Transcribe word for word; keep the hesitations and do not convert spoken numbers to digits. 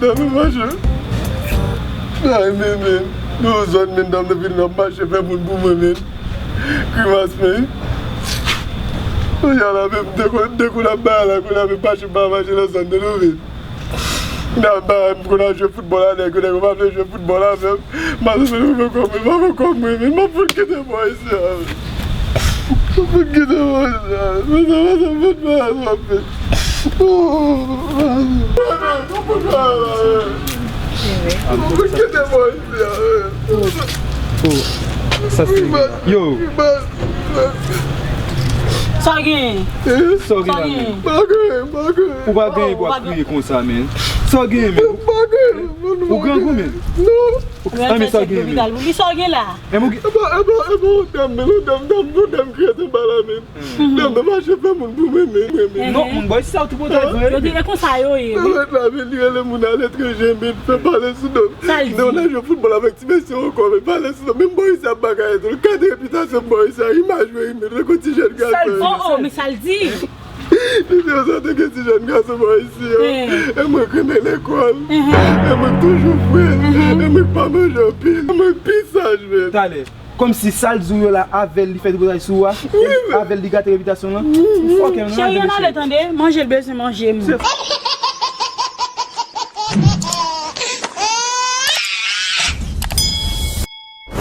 Dam nan mache. Ay, men, men. Nou zòn, men, dam nan vin nan mache fè moun pou mwen, men. Grimas, men. Kounye a la, men, dekou, dekou n ap bay la, kounye a, men, mache pa mache nan zòn nan, nou, men. N ap bay, m konn al jwe foutbòl a nèg yo, nèg yo pa vle jwe foutbòl avè m. M ap fè kòb mwen, m ap fè kòb mwen, men, m ap fout kite bò isi a, men. Mwen kite mwen la. Mwen sa, mwen sa, mwen pa la, mwen pa. Mwen kite mwen la. Oh, sa se yo. Sa w genyen? Sa w genyen la, men? Ou pa genyen pou ap kriye konsa, men. Sa w genyen, men? Ou grangou, men. Anmen, sa w genyen, men? Li sa w gen la? Menm ou gen. Epa, epa, epa, yon dam, men, yon dam, dam, yon dam krete bala, men. Dam nan mache fè moun pou mwen, men, men, men. Non, moun bò isi sa w tou pwotèj vre. Yo di e konsa yo ye. Nan lòt la, men, li rele moun aletranje, men, fè pale sou do m. Sa l di? Non, nan jwe foutbòl avèk ti mesye ankò, men, pale sou do m. Menm bò isi ap bagay tou. Gade repitasyon bò isi a, imaj mwen, men, lè gon ti jèn gason. Oh, oh, men sa l di? Li di yo sa te gen ti jèn gason bò isi yo. E mwen k renmen lekòl. E mwen k toujou fre. E mwen k pa manje anpil. E mwen k pi saj, men. Talè. Kòmsi sa l di w yo la, avè l li fè tripotay sou ou a, avè l li gate repitasyon l lan. Fòkè, men. Cheri, ann ale tande, manje l bezwen manje, mwen.